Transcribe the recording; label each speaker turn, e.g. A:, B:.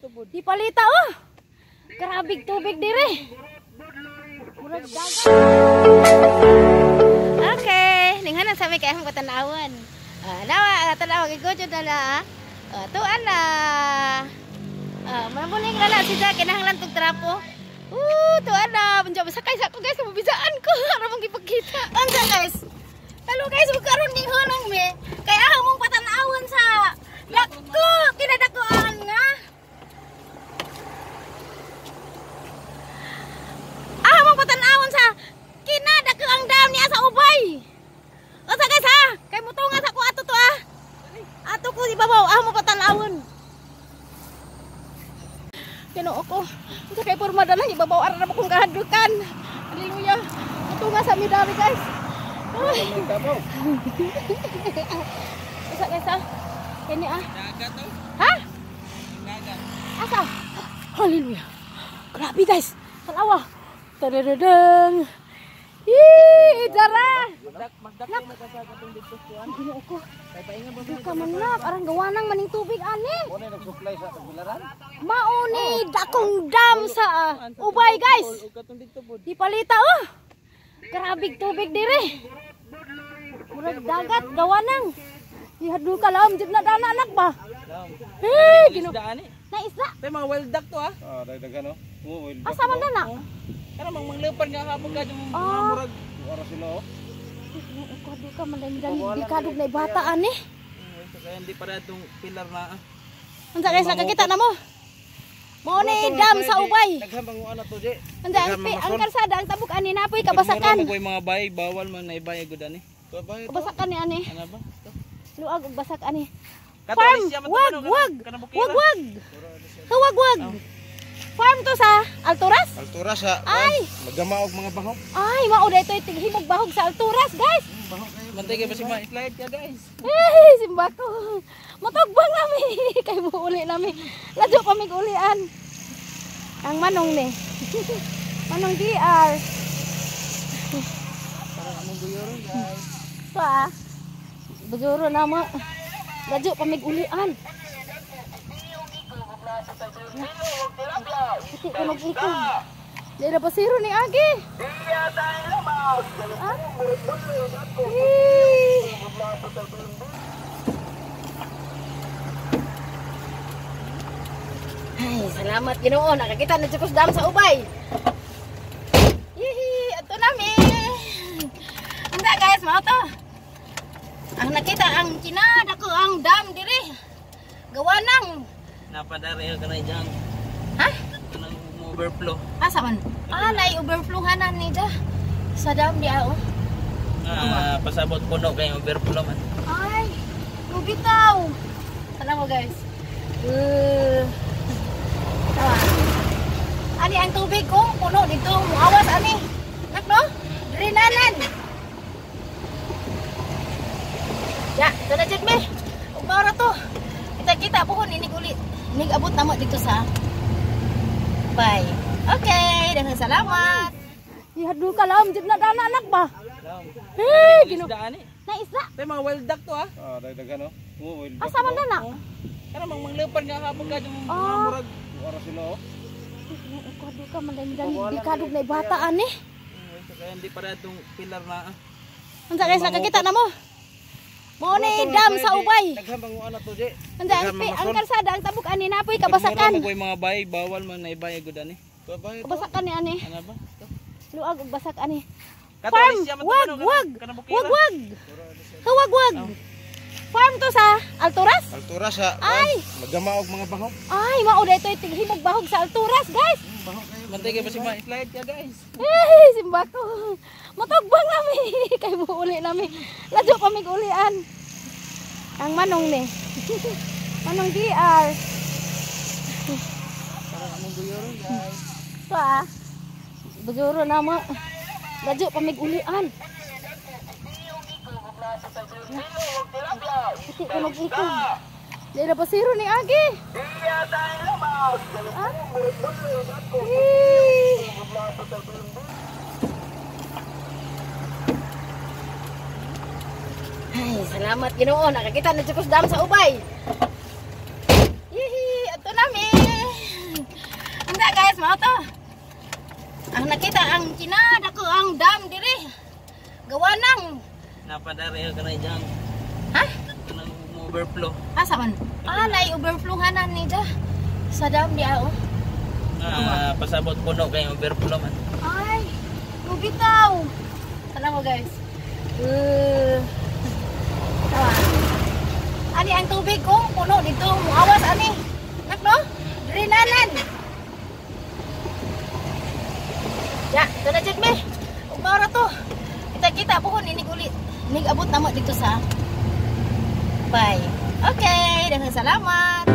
A: Ipalita oh. Grabig tubig dire. Murag dagat. Okay, ninghanan sa mi kay akong patanawon. Nawa tanawa kay ko jud na. Tuan na. Mamuning na si Jack kinahanglan tog trapo. Tuan na. Bunja masakay sa ko guys, mabisaan ko ara mong gipakita. Unsa guys? Hello guys, ug karon ninghanang mi. Kay ahong mong patanawon sa dako, kinadakoan nga. Ahong mong patanawon sa kinadako ang dam niya sa Ubay. Unsa guys ha? Kay mutunga sa ko ato to ah. Ato ko ibabaw, ahong mong patanawon. Ginoo ko. Unsa kay porma dala ibabaw ara na kong kahadlukan. Hallelujah. Mutunga sa mi dami guys. Unsa guys ah? Kini ah.
B: Dagat oh.
A: Ha?
B: Dagat.
A: Asa? Hallelujah. Grabe guys. Tanawa. Tadadadang. Yee, dara.
B: Magdak mo kasakatong dito kuan.
A: Ginoo ko.
B: Kay painga ba
A: Duka man nak, arang gawanang maning tubig ani.
C: Mo na nag-supply sa Tagbilaran.
A: Mauni dakong dam sa Ubay guys.
B: Og katong dito pod.
A: Ipalita oh. Grabig tubig dire. Murag dagat gawanang. Ihadul ka lam jud na dana anak ba. Eh, Ginoo.
B: Isda ani.
A: Na isda.
B: Tay mga wild duck to ah.
C: Ah, dagdagan oh. Oh, wild duck.
A: Asa man dana?
B: Kana mang manglupad nga hapon ka mga murag.
C: Ara sila oh.
A: Ginoo ka man dani di kadug na bata ani.
B: Kaya hindi para itong pilar na ah.
A: Unsa guys nakakita na mo? Mao ni dam sa Ubay.
C: Daghan banguan na to, Je.
A: Unsa ang kalsada ang tabok ani napoy kabasakan.
B: Murag mga bay bawal man na ibay gud ani.
A: Kabasakan ni ani.
B: Ano ba?
A: Luag og basak ani.
B: Kato,
A: Farm,
B: Alicia, man to,
A: wag,
B: ano,
A: wag.
B: kanang bukira.
A: Wag, wag. Wag, wag. Farm to sa Alturas?
C: Altura sa.
A: Ay!
C: Magama og mga bahok.
A: Ay, mao dayto tighimog bahog sa Alturas, guys.
C: Bahok kayo.
B: Bantay kay basig ma-slide ka guys.
A: Eh, simba ko. Matugbang nami kay muuli nami. Ladyo pa mig ulian. Ang manong ni. Manong DR.
B: Para among guyoro guys.
A: To ah. Bujuro na mo. Ladyo pa mig ulian. Puti ko mag-ikog. Di na pasiro ni Agi. Ah? Eh. Ay, salamat Ginoo. Nakakita na jud dam sa Ubay. Hihi, ato nami. Unsa guys, mao to. Ang nakita ang kinadako ang dam diri. Gawanang.
B: Napadari ka na diyan.
A: Ha?
B: Kanang overflow.
A: Asa man? Ah, nay overflowhanan ni da. Sa dam di oh.
B: Ah, pasabot puno kay overflow man.
A: Ay, lubitaw. Tanaw mo guys. Tawa. Ani ang tubig ko puno dito, muawas ani. Nak no? Drinanan. Ya, ito na jud me. Ug mao ra to. Kita-kita pohon inig uli. Inig abot namo dito sa Bye. Okay, daghang salamat. Ihadul ka lam jud na dana anak ba? Eh, Ginoo.
B: Isda ani.
A: Na isda.
B: Tay mga wild duck to ah.
C: Ah, dagdagan oh. Oh, wild duck.
A: Asa man dana?
B: Kana mang manglupad nga hapon ka mga murag.
C: Ara sila oh.
A: Ginoo ka man dani di kadug na bata ani.
B: Kaya hindi para itong pilar na ah.
A: Unsa guys nakakita na mo? Mao ni dam sa Ubay.
C: Daghan banguan na to, Je.
A: Unsa ang kalsada ang tabok ani napoy kabasakan.
B: Murag mga bay bawal man na ibay gud ani.
A: Kabasakan ni ani.
B: Ano ba?
A: Luag og basak ani.
B: Kato,
A: Farm,
B: Alicia, man to,
A: wag,
B: ano,
A: wag.
B: kanang bukira.
A: Wag, wag. Wag, wag. Farm to sa Alturas?
C: Altura sa.
A: Ay!
C: Magama og mga bahok.
A: Ay, mao dayto tighimog bahog sa Alturas, guys.
C: Bahok kayo.
B: Bantay kay basig ma-slide ka guys.
A: Eh, simba ko. Matugbang nami kay muuli nami. Ladyo pa mig ulian. Ang manong ni. Manong DR.
B: Para among guyoro guys.
A: To ah. Bujuro na mo. Ladyo pa mig ulian. Puti ko mag-ikog. Di na pasiro ni Agi. Ah? Eh. Ay, salamat Ginoo. Nakakita na jud ko sa dam sa Ubay. Hihi, ato nami. Guys, mao to. Ang nakita ang kinadako ang dam diri. Gawa nang
B: Napadari ka na dyan.
A: Ha?
B: Kanang overflow.
A: Asa man? Ah, naay overflowhanan ni dya. Sa dam di oh.
B: Ah, pasabot puno kay overflow man.
A: Ay, lubitaw. Tanaw mo, guys. Tawa. Ani ang tubig kung puno dito, muawas ani. Nak no? Drinanan. Ya, ito na jud me. Ug mao ra to. Kita-kita pohon inig uli. Inig abot namo dito sa. Bye. Okay, daghang salamat.